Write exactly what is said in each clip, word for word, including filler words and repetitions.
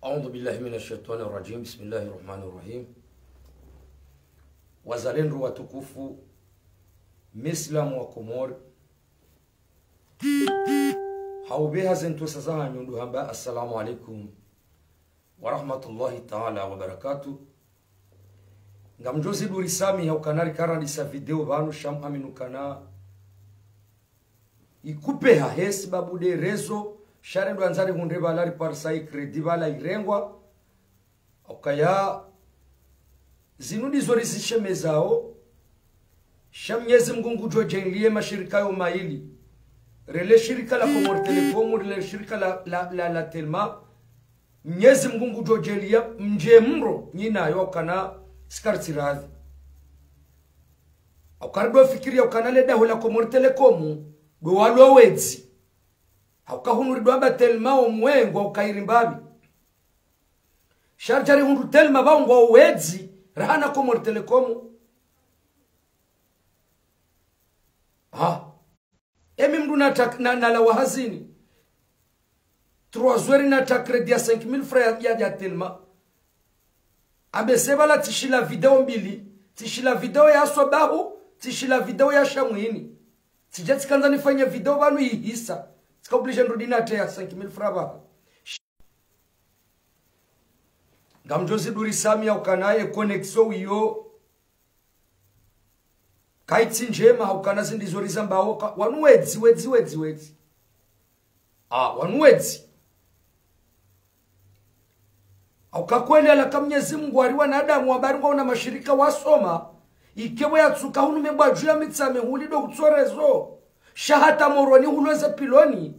أعوذ بالله من الشيطان الرجيم. بسم الله الرحمن الرحيم. Wazalendo watukufu, Maislamu wa Komori, haubeha ze ntwesa zahanyu ndo hamba, assalamu alaikum wa rahmatullahi ta'ala wa barakatuh. Ngamdjo ziduri samiha ukana rikara ndisa video pvanu sha muaminu ukana ikupeha he sibabu nde réseau, sha rendo andza rihundre pvala riparisa i crédit pvala irengwa. Ukaya zinu ndizo rizishemezao. Sha Mnyezi Mngu ngudjo djaanliye mashirika yo mayili. Rele shirika la Comores Telecom, rele shirika la, la, la, la Telma. Mnyezi Mngu ngudjo djaanliya mdje mro nyinayo ukana sikaritsi radhi. Uka ridjo fikiriya ukana le daho la Comores Telecom ndo walo wedzi. Uka hunu ridjo amba Telma omwengo uka iri mbapvi. Sha ridja rihundru Telma pvao ngwao wedzi, rahana Comores Telecom. Ha. Emi mndru nata-, na, nalawa hazini. Trois heures nata crédit ya cinq mille francs ya, ya, ya Telma. Ambe se pvala tsishila video mbili, tsishila video ya swabahu, tsishila video ya shamwini. Tsidja tsikandza nifanye video pvanu ihisa. Tsika obligé ndrudi nate ya cinq mille francs pvaha. Ngamdjo ziduri samiha ukana ye connexion iyo kaitsi ndjema, ukana zi ndizo rizambao ka-, wanu wedzi, wedzi, wedzi, wedzi. Ah, wanu wedzi. Uka kweli alaka Mnyezi Mngu ari wanadamu wabari ngwaona mashirika wasoma, ike pvo yatsuka hunu mebwaju ya Mitsamihuli ndo hutso réseau. Sha hata Moroni hulo ze piloni.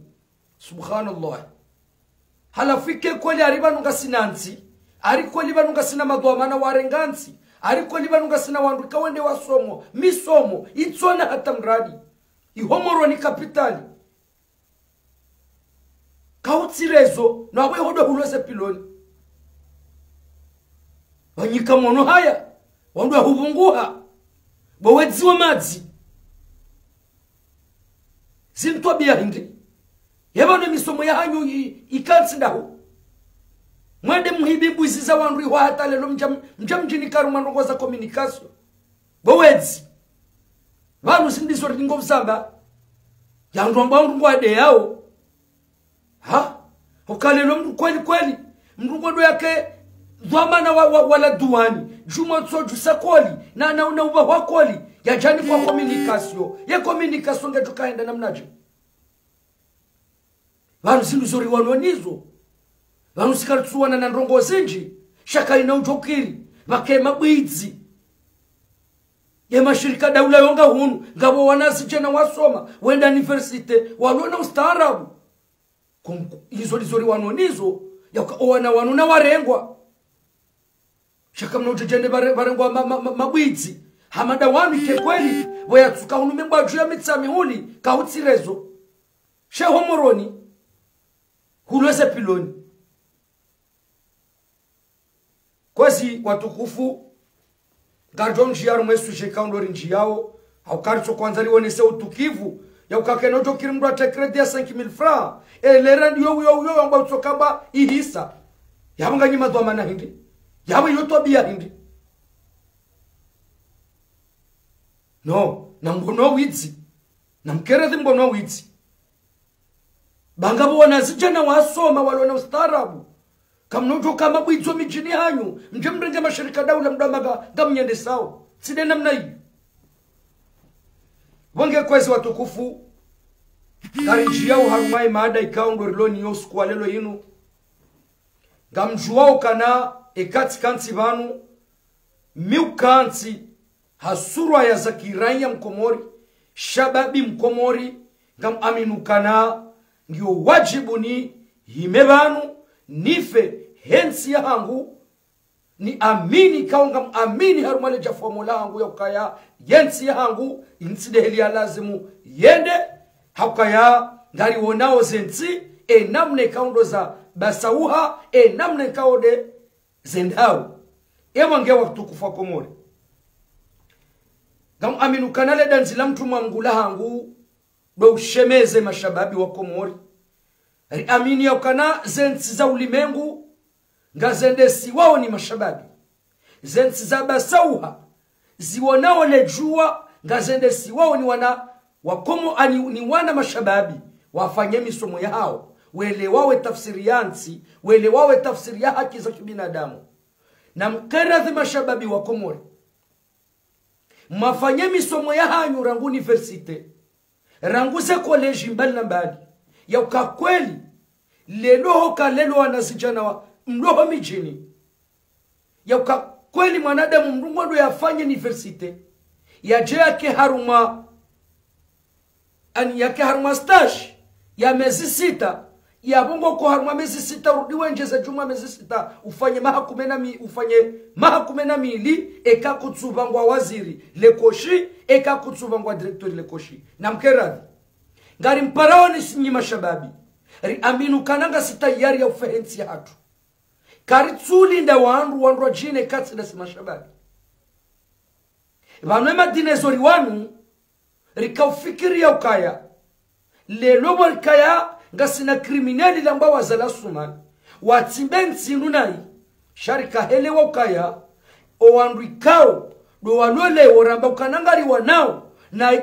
Subhanallah. Halafu ike kweli ari pvanu ngasina ntsi, ari kweli pvanu ngasina madhwamana warenga ntsi, ari kweli pvanu ngasina wandru ika wende wasomo, misomo, itsona hata mradi. Iho Moroni kapitali. Kautsi réseau, na weho ndo hulo ze piloni. Wanyika mono haya, wandru wahuvunguha, bo wedzi wa madzi. Zintwabiya hindri. Yeba ne misomo yahanyu i-, ikantsi ndahu. Mwende muhibi mbuzi za wandru ihwa hata lelo mdja m-, mdja mdjini karu mwa ndrongo za communication. Bo wedzi. Pvanu zi ndizo ringo uzamba. Ya ndromba wandru ngwade yao. Ha? Uka lelo mndru kweli kweli. Mndru ngodo yake dhwamana wa, wa, wala duwani. Djumwa tso djusa koli. Na, na, na uba wa koli. Yadjani kwa communication. Ye communication ngedjo kahenda namnadje. Pvanu zi ndizo riwanwa nizo. Pvanu sikaritsuwana na ndrongo zindji. Sha kayina udjo kiri. Pvake mabwidzi. Ye mashirika daula yo nga hunu. Ngapvo wana zidjana wasoma. Wenda université. Walona ustaarabu. Kum-, izo ndizo riwanwa nizo. Yauka owana wanu na warengwa. Sha kamna udjo djende pvare-, pvarengwa ma-, ma-, ma-, mabwidzi. Hamada wanu ike kweli, pvo yatsuka hunu mebwaju ya Mitsamihuli, kautsi réseau. She ho Moroni, hulo ze piloni. Kwezi watukufu, ngaridjo ndjiya harumwa ye sujet ikao ndo rindjiyao, hauka ritso kwandza rionese utukivu, yauka kayina udjo kiri mndru ate crédit ya cinq mille francs. E lera ndiyo, yo, yo, yamba utsoka mba ihisa. Yapvo nganyi madhwamana hindri. Yapvo iyo twabiya hindri. No, na mbono widzi. Na mkeredhi mbono widzi. Ba ngapvo wana zidjana wasoma walona ustaarabu. Kamna udjo ka mabwidzo midjini hanyu, mdje mrenge mashirika daula mdru amba nga, ngamnyendesao. Tsi nde namna iyo. Pvo nge kwezi watukufu, ngarindjiyao harumwa ye mada ikao ndo rilo nayo usiku wa lelo yinu. Ngamdjuwao ukana, eka tsikantsi pvanu, mi ukantsi, ha surwa ya zakiranya mkomori, shababi mkomori, ngamuamini ukana, ngiyo wadjibu nihime pvanu, nife he ntsi yahangu, niamini ikao ngamuamini harumwa le djafuwa mola hangu ya ukaya, ye ntsi yahangu, intsi ndeheli ya lazimu yende, ha ukaya, ngarionao ze ntsi, e namna ikao ndo za basauha, e namna ikao nde zendao. Ewa nge watukufu wa Komori. Ngamuamini ukana le dandzi la mtrumwa Mngu la hangu, ndo ushemeze mashababi wa Komori. Riamini ya ukana ze ntsi za ulimengu, ngazendesiwao ni mashababi. Ze ntsi za basauha, ziwonao le djuwa, ngazendesiwao ni wana wa Komo-, ani, ni wana mashababi, wafanye misomo yahawo, welewawo e tafsiri ya ntsi, welewawo e tafsiri ya haki za kibinadamu. Namkeradhi mashababi wa Komori. Mwafanye misomo yahanyu rangu université, rangu ze collège mbali na mbali. Yauka kweli, leo hoka leo wanazidjana wa mloho midjini. Yauka kweli mwanadamu mdru ngudjo yafanye université, yadje yake harumwa, ani yake harumwa stage ya mezi sita, yapvo ngoko harumwa mezi sita, urudi wendjeze djumwa mezi sita, ufanye maha kume na mi-, ufanye maha kume na mili, eka kutsupvangwa waziri lekoshi, eka kutsupvangwa directeur lekoshi. Namkeradhi. Ngarimparaoni sinyi mashababi. Riamini ukana ngasi tayari ya ufa e ntsi yahatru. Karitsulinda wandru, wandru wadjine katsi nda si mashababi. Pvanu e madinezori wanu, rikaufikiri yaukaya, leo pvo rikaya ngasina krimineli lambwao Azali Assoumani, watsimbe ntsi inu nayi, sha rikahelewa ukaya, o wandru ikao ndo walolewo ramba ukana ngariwanao na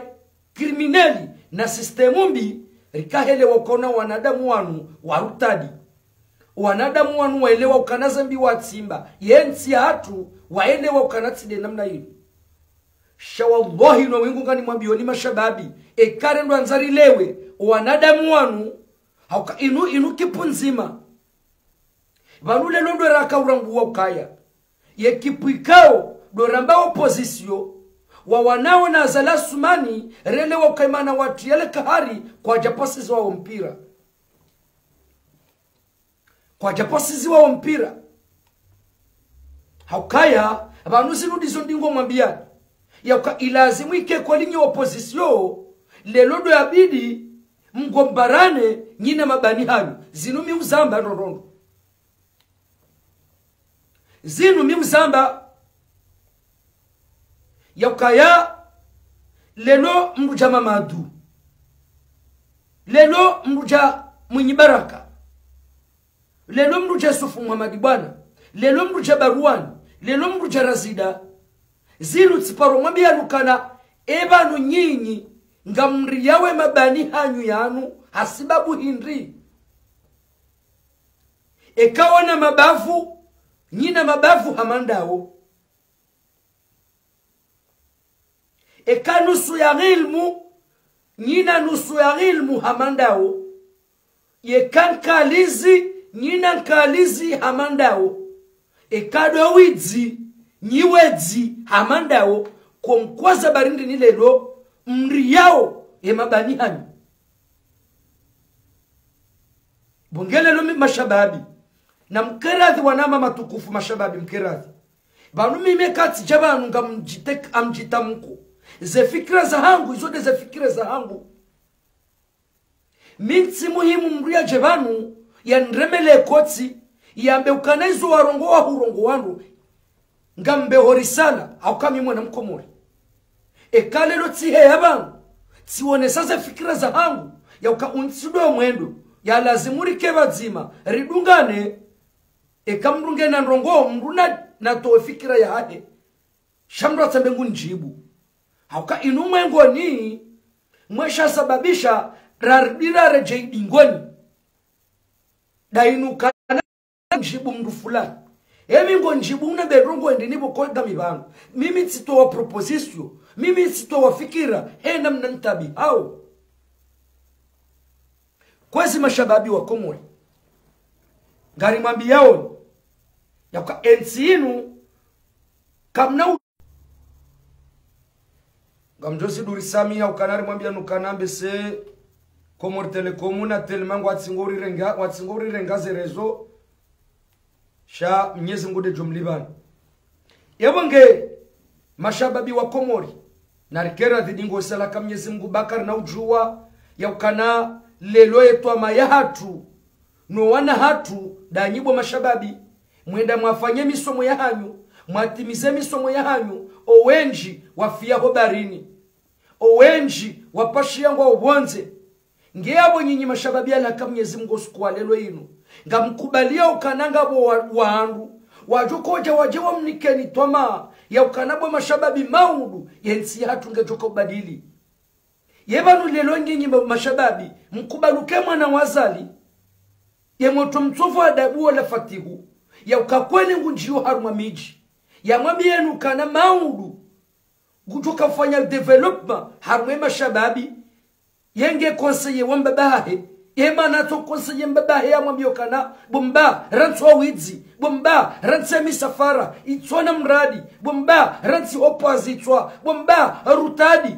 krimineli na sistemu mbi, rikahelewa ukana wanadamu wanu warutadi. Wanadamu wanu waelewa ukana ze mbi watsimba, ye ntsi yahatru, waelewa ukana tsi nde namna inu. Sha wallahi no wingu nganimwambiyoni mashababi, eka rendwa ndzari lewe, wanadamu wanu, hauka inu, inu kipu ndzima. Pvanu leo ndo raka urangu wa ukaya, ye kipu ikao ndo ramba opposition, wawanao na Azali Assoumani, relewa ukaya mana watru yale kahari kwadja pasiziwa wo mpira. Kwadja pasiziwa wo mpira. Haukaya, pvanu zinu ndizo ndingo mwambiyani. Yauka ilazimu ike kweli nyi opposition, leo ndo yabidi mgombarane nyi na mabani hanyu. Zinu mi uzamba ndrondrondro. Zinu mi uzamba yaukaya leo mdru dja Mamadu. Leo mdru dja Mwinyi Baraka. Leo mdru dja Yusufu Muhamadi Bwana. Leo mdru dja Baruani. Leo mdru dja Razida. Zinu tsiparo mwambiyani ukana, e pvanu nyinyi, ngamriyawo e mabani hanyu yanu, hasibabu hindri. Eka wana mabavu, nyi na mabavu hama ndawo. Eka nusu ya ilmu, nyi na nusu ya ilmu hama ndawo. Yeka nkalizi, nyi na nkalizi hama ndawo. Eka ndo widzi, nyi wedzi hama ndawo. Ko mkwaza barindi ni leo, mriyawo e mabani hanyu. Pvo nge leo mi mashababi. Namkeradhi wanama matukufu mashababi mkeradhi. Pvanu mimi katsidja pvanu ngamdjite-, ngamdjitamko. Ze fikira zahangu, izo nde ze fikira zahangu. Mi ntsi muhimu mdru yadje pvanu, yaniremele kotsi, yambe ukana izo warongowa hurongowa ndro. Ngambe ho risala, hauka mi mwana Mkomori. Eka leo tsiheya pvanu, tsiwonesa ze fikira zahangu, yauka untsi ndo mwendo, yalazimu rike pvadzima, ridungane, eka mdru ngena ndrongoo, mdru na, natowe fikira yahahe. Sha mdru atsambe ngunidjibu. Hauka inu mwengoni, mwesha sababisha, raribira redje idingoni. Nda inu kana ndjibu mdru fulani. Emi ngonidjibu une be ndrongoo endi nipvo koda mi pvanu. Mimi tsitowa proposition. Mimi tsitowa fikira. He namna ntabi. Hau. Kwezi mashababi wa Komori. Ngarimwambiyaoni. Yauka entsi inu. Kamna u-, ngamdjosi duri sami ya ukana rimwambiya nukana mbese Comores Telecom na Telma ngwatsingo urirenga, ngwatsingo urirenga ze réseau. Sha Mnyezi Mngu nde djo mlipvani. Epvo nge mashababi wa Komori, narikera dhidi ngo sala ka Mnyezi Mngu ba karina udjuwa, ya ukana leo ye twama yahatru, no wana hatru, ndanyi bo mashababi, mwenda mwafanye misomo yahanyu, mwatimize misomo yahanyu, owendji wafiya ho barini. Owendji wapashiya ngwao pvondze. Nge yapvo nyinyi mashababi yalawa ka Mnyezi Mngu usiku wa leo inu, ngamkubaliya ukana ngapvo wa-, wandru wadjo kodja wadje wamnikeni twamaa ya ukana bo mashababi maudu, ye ntsi yahatru ngedjo ka ubadili. Ye pvanu leo nyinyi ma-, mashababi, mkubali uka e mwana wa Azali, ye motro mtsovu adabu wola Fatihu, ya uka kweli ngundjiyo harumwa midji, yamwambiyeni ukana maudu ngudjo ka ufanya développement harumwa e mashababi, ye nge conseiller wa mbaba hahe, ye mana tso conseiller mbaba hahe yamwambiyo ukana, bo mbaba, rantsi wo widzi, bo mbaba, rantsi e misafara, itsona mradi, bo mbaba, rantsi opwazi itswa, bo mbaba, rutadi.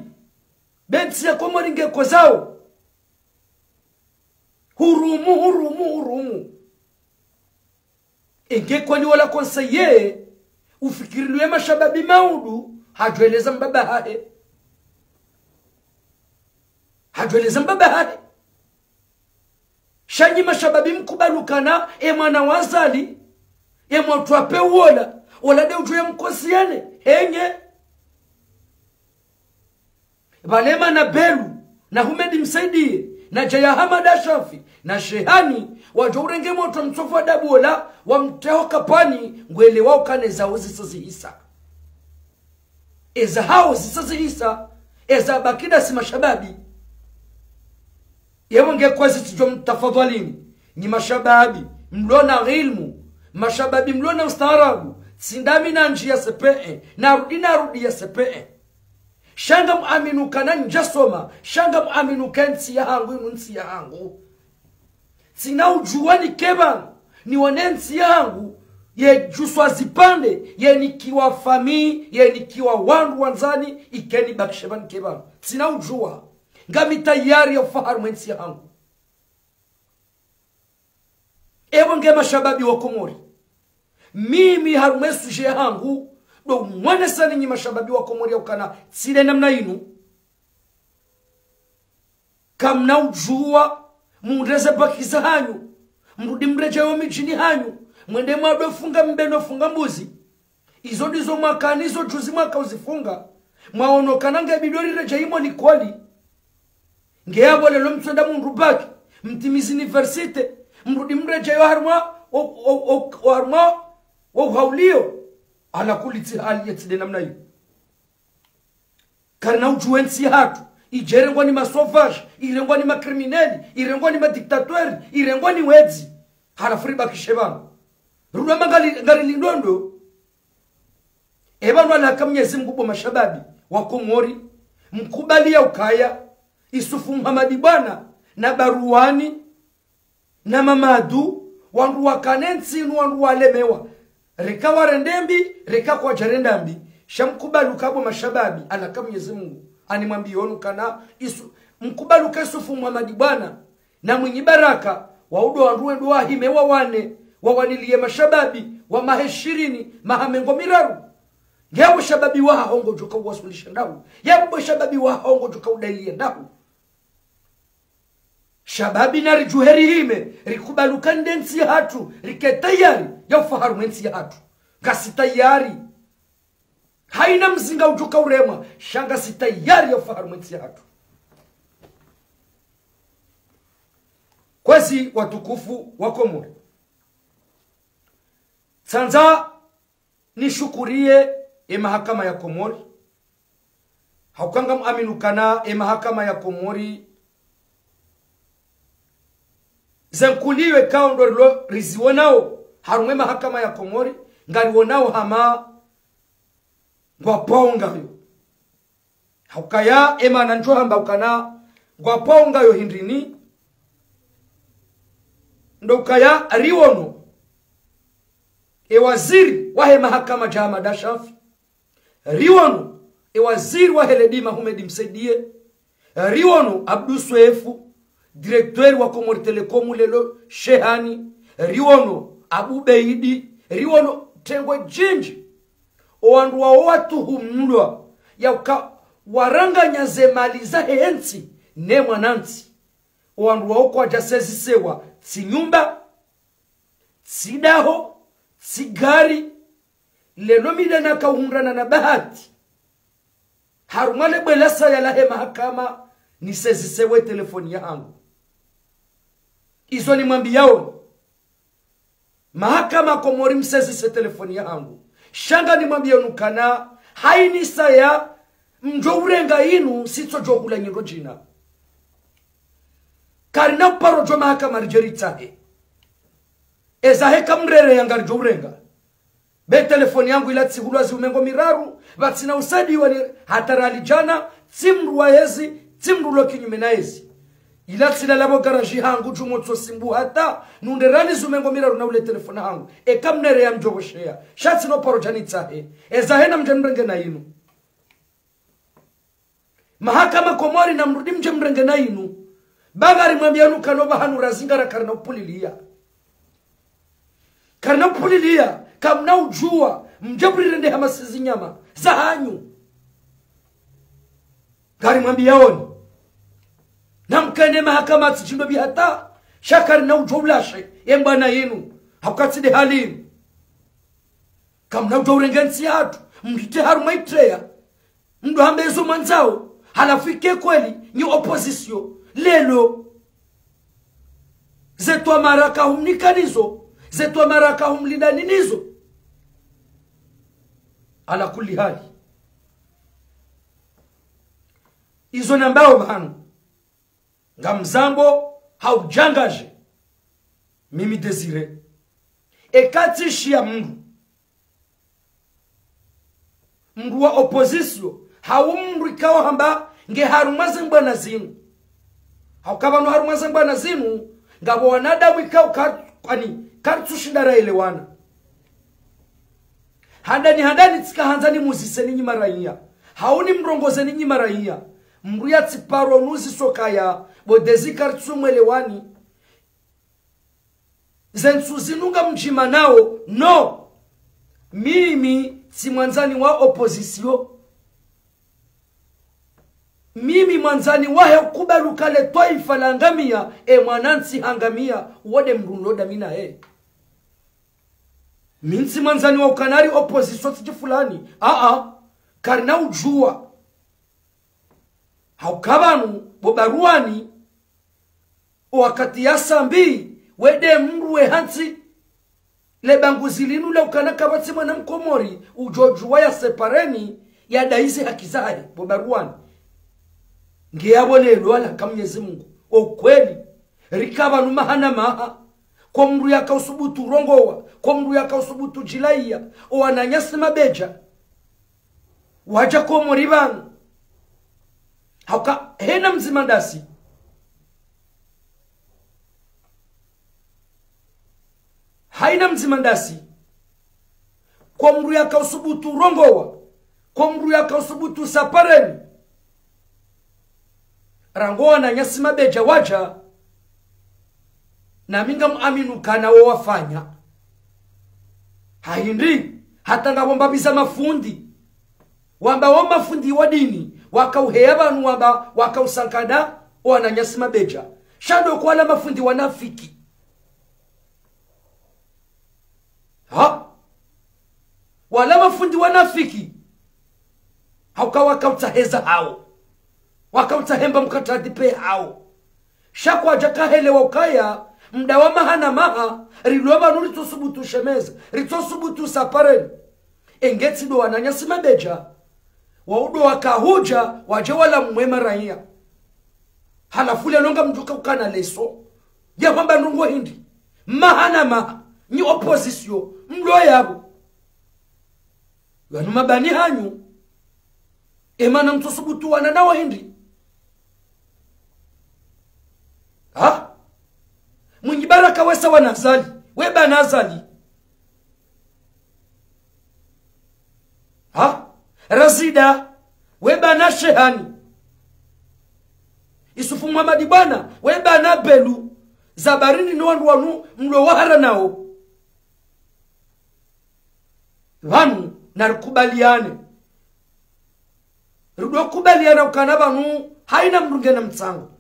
Be ntsi ya Komori nge kozao. Hurumu, hurumu, hurumu. Enge kweli wola conseiller, ufikiri luye mashababi maudu, hadjweleza mbaba hahe. Hadjweleza mbaba hahe. Sha nyi mashababi mkubali ukana, e mwana wa Azali, e motro wa pewu wola, wola nde udjo ya mkonsiyene, henge. Pvale mana Belu, na Humedi Msaidie, na Djaya Hamada Shafi, na Shehani, wadjo urenge motro mtsovu adabu wola, wamtreho kapvani, ngwelewao ukana ezahao zisa zihisa. Ezahao zisa zihisa, eza baki ndasi mashababi. Yewo nge kwezi tsidjo mtafadhwalini, nyi mashababi, mlo na ilmu, mashababi mlo na ustaarabu, tsi ndami nandjiya C P E, narudi narudi ya C P E. Sha ngamwamini ukana ndjasoma, sha ngamwamini uka e ntsi yahangu inu ntsi yahangu. Tsina udjuwa nike pvanu, niwone ntsi yahangu, yedjuswa zipvandre, yenikiwa famiyi, yenikiwa wandru wandzani, ike nibakishe pvanu nike pvanu. Tsina udjuwa, ngami tayari ya ufa harumwa e ntsi yahangu. Ewe nge mashababi wa Komori. Mimi harumwa e sujet yahangu, ndo mwonesani nyi mashababi wa Komori ya ukana, tsi nde namna inu. Kamna udjuwa, mundreze baki zahanyu, mrudi mredjeyi o midjini hanyu, mwende mwado funga mbe no funga mbuzi. Izo ndizo mwakana izo juzi mwaka uzifunga. Mwaono ukana nge bidi riredjeyi mo likoli. Nge yapvo leo mtswenda mundru baki, mtimizi université, mrudi mredjeyi o harumwa, o, o, o, o harumwa, o uhauliyo. Ala kulli hali ye tsi nde namna iyo. Karina udjuwa e ntsi yahatru, idje irengwa ni ma sauvages, irengwa ni ma criminels, irengwa ni ma dictateurs, irengwa ni wedzi. Halafu ribakishe pvanu. Rudwa mangari, ngari lindondro. Eba nwa laka Mnyezi Mngu bo mashababi wa Komori, mkubali ya ukaya, Isufu Muhamadi Bwana, na Baruwani, na Mamadu, wandru wakana e ntsi inu wandru walemewa. Reka warende mbi, reka kwadjarenda mbi. Sha mkubali uka bo mashababi, alaka Mnyezi Mngu, ani mwambiyo nu ukana, isu, mkubali uka Isufu Muhamadi Bwana, na Mwinyi Baraka, wao ndo wandru wendo wahime wawane, wawaniliye mashababi, wa maha ishirini, maha mengo miraru. Nge yapvo shababi wahaho ngodjoka uwaswilisha ndahu. Yapvo shababi wahaho ngodjoka udaliya ndahu. Shababi naridjuhe rihime, rikubali uka nde ntsi yahatru, rike tayari ya ufa harumwa e ntsi yahatru. Ngasi tayari. Haina mzinga udjoka uremwa, sha ngasi tayari ya ufa harumwa e ntsi yahatru. Kwezi watukufu wa Komori. Tsandza nishukuriye e mahakama ya Komori. Hauka ngamwamini ukana e mahakama ya Komori, ze nkuliyo ikao ndo rilo riziwonao harumwa e mahakama ya Komori, ngariwonao hama ngwapvao ngayo. Haukaya e mana ndjo hamba ukana ngwapvao ngayo hindrini, ndo ukaya riwono e waziri wahe mahakama Djamada Shafi, riwono e waziri wahe ledima Humedi Msaidie, riwono Abdu Swefu, directeur wa Comores Telecom leo Shehani, riwono Abu Beidi, riwono tengwe djindji. O wandru wao watuhumulwa ya uka waranganya ze mali zahe ntsi ne mwanantsi. O wandru wao kwadjasezisewa tsi nyumba, tsi daho, tsi gari. Leo mi nde naka uhundrana na bahati harumwa le bwela saya lahe mahakama nisezisewe telefoni yahangu. Izo nimwambiyao. Mahakama Komori msaisisse telefoni yahangu. Sha nganimwambiyao ukana, hayina saya, mdjo urenga yinu, sitsodjo hula nyindro djina. Karina uparo djo mahakama ridje ritsahe. Eza heka mrere ya ngaridjo urenga. Be telefoni yangu ila tsihulwa ziumengo miraru, pvatsina usaidiwa ni hata rali djana, tsi mdru wa yezi, tsi mdru ulo kinyume na yezi. Ila tsilala pvo garaji hangu djumwa tso simbu hata, nunde rali ziumengo miraru na ule telefoni hangu. Eka mnere ya mdjo pvosheya. Sha tsina uparo dja nitsahe. Eza hena mdje mrenge na yinu. Mahakama Komori na mrudi mdje mrenge na yinu. Ba ngarimwambiyao ukana pvahanu razingara karina upvuliliya. Karina upvuliliya, kamna udjuwa, mdje mrirende hama si zinyama zahanyu. Ngarimwambiyaoni. Na mkene mahakama tsi shindo bi hata, sha karina udjuwa ulashe, ye mbwana yinu, hauka tsi nde hali yinu. Kamna udjuwa urenge ntsi yahatru, mrite harumwa itreya. Mdru hambe izo mwandzao, halafu ike kweli, nyi opposition, lelo. Ze twamara kahumnika nizo, ze twamara kahumlindani nizo. Ala kulli hali. Izo nambao pvanu. Ngamzambo ha udjangadje. Mimi Désiré. Eka tsishiya mdru. Mdru wa opposition. Hau mdru ikao hamba nge harumwa ze mbwana zinu. Hauka pvanu harumwa ze mbwana zinu. Ngapvo wanadamu ikao ka-, kwani, karitsushinda raelewana. Handani, handani tsika handza nimuzise ninyi maraiya. Hau nimrongoze ninyi maraiya. Mdru yatsiparo nuziso kaya, bo Désiré karitsumwelewani. Ze ntsu zinu ngamdjimanao, no. Mimi tsi mwandzani wa opposition. Mimi mwandzani wahe ukubali uka le twaifa langamiya, e mwanantsi hangamiya, wo nde mdru nilo dami nahe. Mi ntsi mwandzani wa ukana ri opposition tsi fulani. Aa, karina udjuwa. Hauka pvanu, bo Baruani, o wakati ya Sambi, we nde mdru we hantsi, le banguzi linu le ukana kapvatsi mwana Mkomori, udjo djuwa ya séparer ni, ya dayize haki zahe, bo Baruani. Nge yapvo lelo ala ka Mnyezi Mungu. O kweli, rika pvanu maha na maha. Ko mdru yaka usubutu urongowa, ko mdru yaka usubutu djilaiya, o wananyasi mabedja. Wadja Komori pvanu. Hauka, hena mdzima ndasi. Haina mdzima ndasi. Ko mdru yaka usubutu urongowa. Ko mdru yaka usubutu séparer ni. Rangu wananyasi mabedja wadja. Na mi ngamwaminu ukana wo wafanya. Hahindri, hata ngapvo mbapvi za mafundi. Wamba wo mafundi wa dini, waka uheya pvanu wamba, waka usankada, o wananyasi mabedja. Sha ndo kwala mafundi wanafiki. Ha? Wala mafundi wanafiki. Hauka waka utsaha eza hawo. Waka utsaha emba mkatadi pe hawo. Sha kwadja kahelewa ukaya, mda wa maha na maha, rilo pvanu ritsosubutu shemeza, ritsosubutu séparer ni. Enge tsi ndo wananyasi mabedja, waudo waka hudja, wadje wala mwe maraiya. Halafu lelo ngamdjuka ukana leso. Ya hwamba ndrongo hindri. Maha na maha. Nyi opposition. Mlo yapvo. Wanu mabani hanyu. E mana mtsosubutu wana nawo hindri. Ha? Mwinyi Baraka wesa wana Azali. We bana Azali. Ha? Razida, we bana Shehani. Isufu Muhamadi bwana, we bana Belu. Zabarini ni wandru wanu mlo wahara nawo. Pvanu, narikubaliane. Rudo kubaliana ukana pvanu, haina mdru ngena mtsango.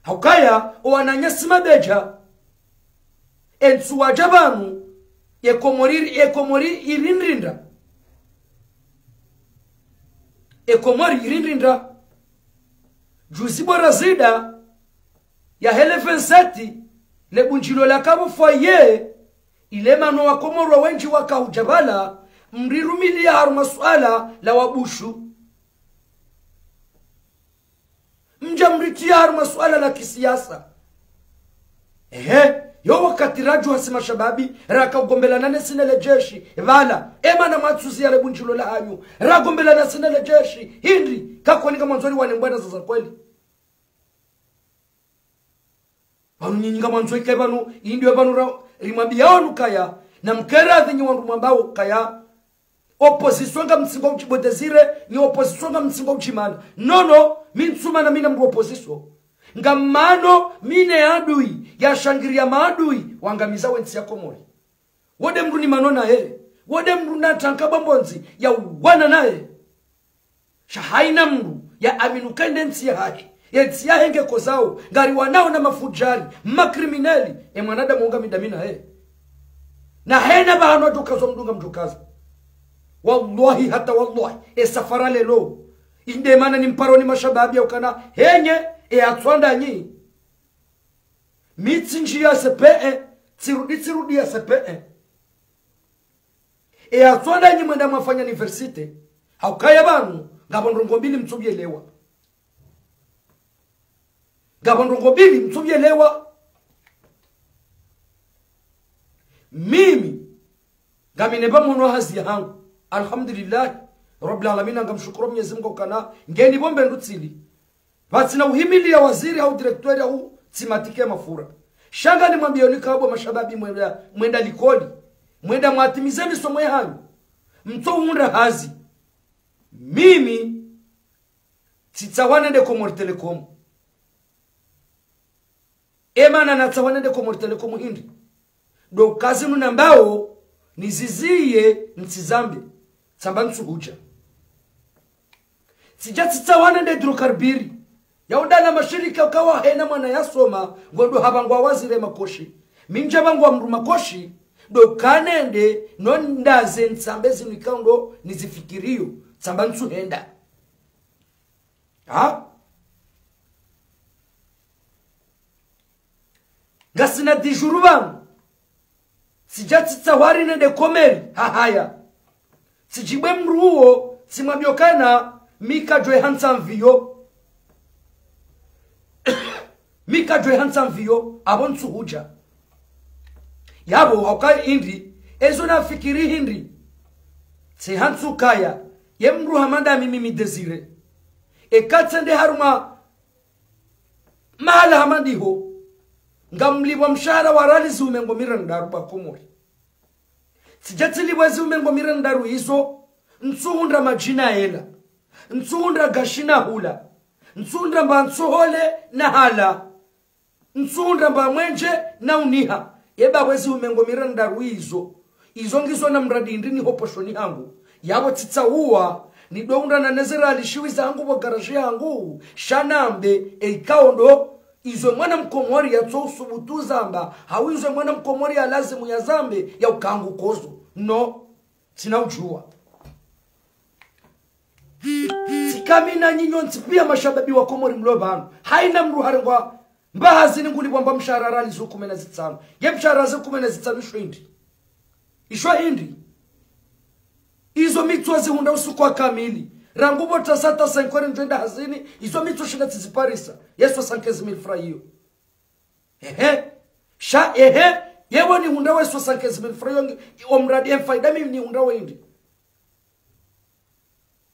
Haukaya, o wananyasi mabedja, entsu wadja pvanu, ye Komori, ye Komori irindrinda. Ye Komori irindrinda. Juzi bo Razida, Ya hele vingt-sept, le bundjilo laka pvo foyer, ile mana wakomori wendji waka hudja pvala, mrirumiliya harumwa suala la wabushu. Mdja mritiya harumwa suala la kisiyasa. Ehe, yo wakati radjo hasi mashababi, raka ugombelana ne sina le jeshi, pvala, emana mwatsuziya le bundjilo lahanyu, ragombelana sina le jeshi, hindri, kakoni ngamwandzo riwane mbwana za za kweli. Pvanu nyinyi ngamwandzo ikaye pvanu, indri pvanu ra-, rimwambiya wanu kaya, na mkera zinyi wandru mwambao kaya, opposition ngamtsingo udji-, bo Désiré, nyi opposition ngamtsingo udjimana. Non, non, mi ntsumana mi na mndru opposition. Ngamano mi ne adui, yashangiriya maadui, wangamiza wentsi ya Komori. Wo nde mndru nimano naye. Wo nde mndru natanka bambondzi ya uwana naye. Sha haina mndru ya amini uka inde ntsi yahahe. Ye ntsi yahe nge kozao, ngariwanao na mafudjari, makrimineli, e mwanadamu ngamdamina he. Na hena pvahanu adjokaza mndru ngamdjokaza. Wallahi hata wallahi, e safara lelo. Inde mana nimparo ni mashababi ya ukana, henye, e atswanda nyi. Mi tsindji ya C P E, tsirudi, tsirudi ya C P E. E atswanda nyi mwenda mwafanya université, haukaya pvanu, ngapvo ndrongo mbili mtsuvyelewa. Ngapvo ndrongo mbili mtsuvyelewa. Mimi, ngamina pvamono hazi yahangu. Alhamdulillah, Rabbil Alamina, ngamshukuru Mwenyezi Mungu ukana, ngeni pvo mbe ndutsili. Pvatsina uhimiliya waziri hau directeur hau tsimatike mafura. Sha nganimwambiyoni kaya bo mashababi mwenda, mwenda likoli. Mwenda mwatimize misomo yahanyu. Mtso hundra hazi. Mimi, tsitsaha nende Comores Telecom. Emana natsaha nende Comores Telecom hindri. Ndo kazi nunambao, niziziye, ntsizambe. Tsamba ntsuhudja. Tsidja tsitsaha nende hydrocarbures. Ya udana mashirika kawa hena mwana yasoma, ngondo hapvangwa waziri makoshi. Mi ndjapvangwa mndru makoshi, ndo kanende, no ndaze ntsambe zinu ikao ndo nizifikiriyo. Tsamba ntsuhenda. Ha? Ngasina dix jours pvanu. Tsidja tsitsaha nende Comores, hahaya. Tsidjibwe mndru uwo, tsimwambiyo kana, mi kadjwe hantsa mviyo. Mi kadjwe hantsa mviyo, apvo ntsuhudja. Yapvo, hauka hindri, ezo nafikiri hindri. Tsi hantsu kaya, ye mndru hama nda mimi mi Désiré. Eka tsende harumwa mahala hama ndiho, ngamlipvwa mshahara wa riali zihumi mengo mirandaru ba Komori. Tsidja tsilipvwa zihumi mengo mirandaru izo, ntsuhundra madjina hela. Ntsuhundra gashi na hula. Ntsuhundra mba ntsohole na hala. Ntsuhundra mba mwenje na uniha. Yeba pvwe zihumi mengo mirandaru izo. Izo ngizo na mradi hindri ni ho poshoni hangu. Yapvo tsitsaha, nido hundra na neze riali shiwi zahangu pvo garaji hangu. Sha nambe, e ikao ndo, izo mwana mkomori yatso usubutu zamba. Hau izo mwana mkomori ya lazimu yazambe, ya uka ngu kozo. Non. Tsina udjuwa. Tsika mi na nyinyi nyontsi piya mashababi wa Komori mlo pvanu. Haina mndru harengwa mba hazini ngulipvwa mba mshahara riali zihumi na zitsanu. Ye mshahara zihumi na zitsanu isho hindri. Isho hindri. Izo mi tso zihundra usiku wa kamili. Rangu pvo tasa tasa nkwere ndjwenda hazini. Izo mi tso shinda tsiziparisa. Ye soixante-quinze mille francs iyo. Ehe. Sha, ehe. Yepvo nihundra we soixante-quinze mille francs iyo ngi, o mradi e faida mi nihundra we hindri.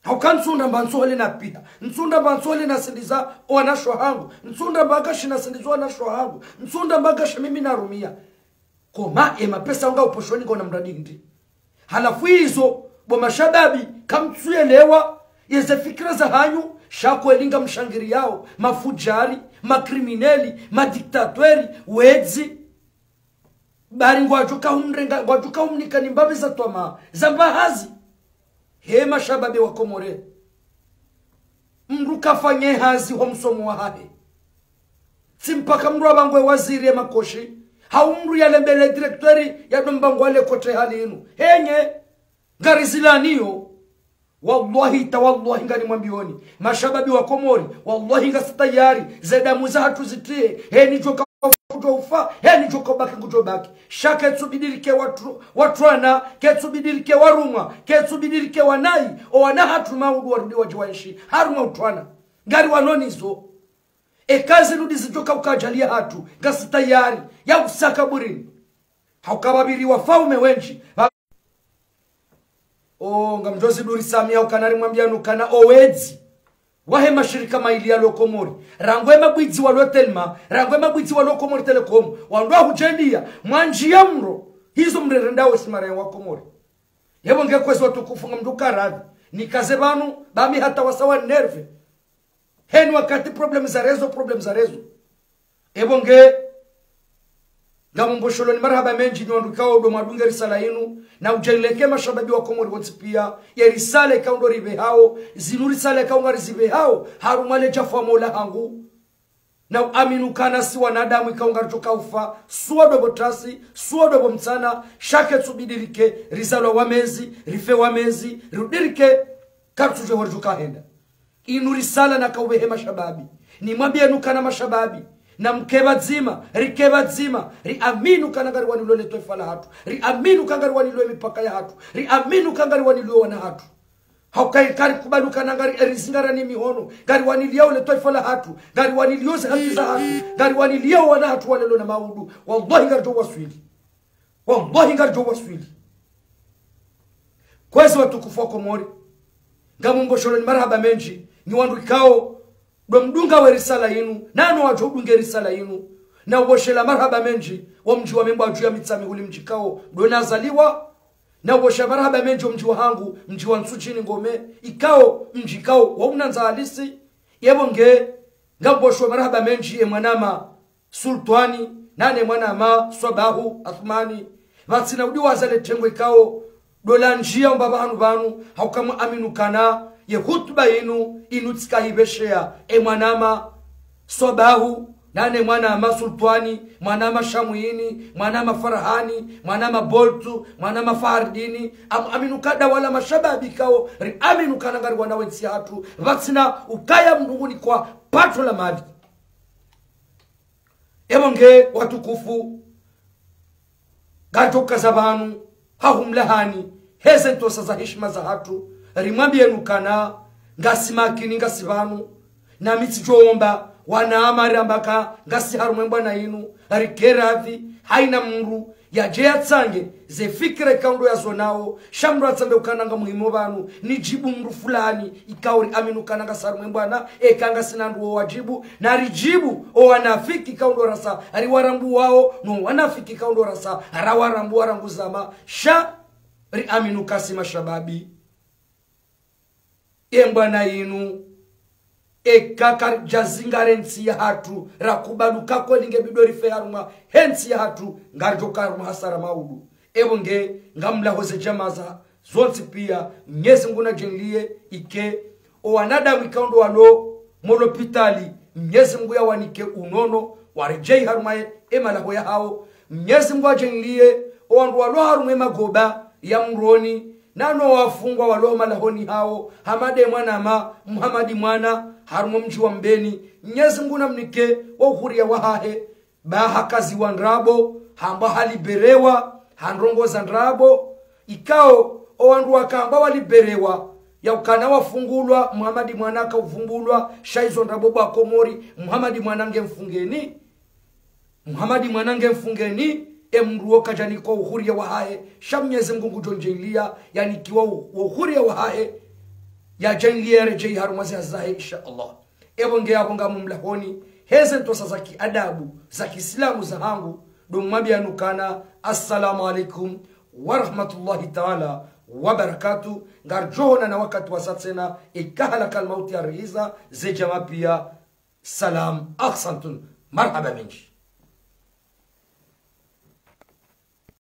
Hauka ntsuhundra mba ntsohole na piha. Ntsuhundra mba ntsohole na sindiza wanasho hangu. Ntsuhundra mba gashi na sindiza wanasho hangu. Ntsuhundra mba gashi mimi na rumia. Koma e mapesa nga uposhoni ngo na mradi hindri. Halafu izo, bo mashababi, kamtsuyelewa, yeze fikira zahanyu, sha kweli ngamshangiriyao, mafudjari, makrimineli, madiktatweri, wedzi. Bari ngwadjo kahumrenga, ngwadjo kahumnika ni mbapvi za twamaa, za mba hazi. He mashababi wa Komori. Mndru kafanye hazi ho msomo wahahe. Tsi mpaka mndru apvangwe waziri ye makoshi. Hau mndru yalembele directeur yado mbangwa le kote hali inu. Henye, ngarizilaniyo. Wallahi, ta wallahi, nganimwambiyoni, mashababi wa Komori, wallahi, ngasi tayari, ze damu zahatru zitriye, heni djo ka udjo ufa, heni djo ka ubaki ngudjo baki. Sha ketsubidi rike watru-, watrwana, ketsubidi rike warumwa, ketsubidi rike wanayi, o wana hatru maudu warudi wadje waenshi harumwa utrwana. Ngariwanonizo. Eka zirudi zidjo ka uka ajali yahatru, ngasi tayari ya usa kaburini. Hauka pvapviri wafaume wendji. Pva-, o, ngamdjo ziduri Samia, ukana rimwambiyani ukana o wedzi wahe mashirika mayili yalo Komori, rangu e mabwidzi walo Telma, rangu e mabwidzi walo Comores Telecom, wandru wahudjendiya, mwandjiya mro, hizo mrerendao si mara ya wa Komori. Yebo nge kwezi watukufu, ngamdjo ka radhi nikaze pvanu, ba mi hata wasa wa nerve. Heni wakati problème za réseau, problème za réseau. Ebo nge, ngamumbosholoni marahaba mendji nyi wandru ikao ndo mwadunge risala inu, na udjaileke mashababi wa Komori wontsi piya, ye risala ikao ndo ripvehao, zinu risala ikao ngarizipvehao, harumwa le djafu wa Mola hangu. Na uamini ukana si wanadamu ikao ngaridjo ka ufa, suwa ndo pvo tasi, suwa ndo pvo mtsana, sha ketsubidi rike, rizalwa wamezi, rife wamezi, riudirike, karitsudjuwa horidjo ka henda. Inu risala naka upvehe mashababi. Nimwambiyeni ukana mashababi, namke pvadzima, rike pvadzima, riamini ukana ngariwanilwao le twaifa lahatru, riamini ukana ngariwanilwao mipaka yahatru, riamini ukana ngariwanilwao wana hatru. Hauka karikubali ukana ngari, erizingarani mihono, ngariwaniliyao le twaifa lahatru, ngariwaniliyao ze haki zahatru, ngariwaniliyao wana hatru walelo na maudu. Wallahi ngaridjo waswili. Wallahi ngaridjo waswili. Kwezi watukufu wa Komori, ngamumbosholoni marahaba mendji nyi wandru ikao ndo mdunga we risala inu, nano wadjo udunge risala inu. Na uboshela marahaba mendji wo mdji wa Membwadju ya Mitsamihuli, mdji ikao ndo nazaliwa. Na ubosha marahaba mendji wo mdji wahangu, mdji wa Ntsudjini Ngome, ikao mdji ikao wa unandza halisi. Yebo nge, ngambosho marahaba mendji e mwanama Sultwani, nane mwanama Swabahu Athumani. Pvatsina udi waza le tengwe ikao ndo landjiya umba pvanu pvanu, hauka muamini ukana ye hutuba inu, inu tsika hipvesheya e mwanama Swabahu, nane mwanama Sultwani, mwanama Shamwini, mwanama Farahani, mwanama Boltu, mwanama Fahardini, amuamini ukana wala mashababi ikao, riamini ukana ngariwanao entsi yahatru, pvatsina ukaya mndru ngunikwa pato la mali. Ebo nge watukufu, ngaridjo kaza pvanu, ha humlahani, heze ntrosa za heshima zahatru, rimwambiyeni ukana, ngasi makini ngasi pvanu, na mi tsidjo omba, wanama riamba ka, ngasi harumwa e mbwana inu, rike radhi, haina mndru, yadje yatsange, ze fikira ikao ndo yazonao, sha mndru atsambe ukana nga muhimu pvanu, nidjibu mndru fulani, ikao riamini ukana ngasi harumwa e mbwana, eka ngasina ndru wo wadjibu, na ridjibu, o wanafiki ikao ndo rasa, riwarambuwao, no wanafiki ikao ndo rasa, rawarambuwa rangu zama, sha riamini uka si mashababi. E mbwana inu, eka karidja zingare ntsi yahatru, rakubali uka kweli nge bidi rife harumwa he ntsi yahatru, ngaridjo ka harumwa hasara maudu. Ebo nge, ngamlaho ze djamaza zontsi piya, Mnyezi Mngu nadjenliye ike, o wanadamu ikao ndo walo mo lopitali, Mnyezi Mngu yawanike unono, waredjeyi harumwa e, e malaho yahao. Mnyezi Mngu adjenliye o wandru walo harumwa e magoba ya Moroni, nano wafungwa walo malahoni hao, hama nde mwanama Muhamadi Mwana, harumwa o mdji wa Mbeni. Mnyezi Mngu namnike wo uhuriya wahahe, ba hakaziwa ndrabo, hamba haliberewa, ha ndrongoo za ndrabo, ikao, o wandru wakamba waliberewa, ya ukana wafungulwa, Muhamadi Mwana akauvumbulwa, sha izo ndrabo bo wa Komori, Muhamadi Mwana nge mfungeni. Muhamadi Mwana nge mfungeni, e mndru wo kadjanikwa uhuriya wahahe, sha Mnyezi Mngu ngudjo ndjenliya, yanikiwa u-, wo uhuriya wahahe, yadjenliye yaredjeyi harumwa ze hazi zahe, insha Allah. Ebo nge abo ngamumlahoni, heze ntrosa za kiadabu, za kiislamu zahangu, ndo mwambiyani ukana, assalamu alaikum wa rahmatullahi taala wa barakatuh. Ngaridjo onana wakati wasa tsena, eka halakal mauti yarihiza, ze djamaa piya, salam, ahsantum, marahaba mendji.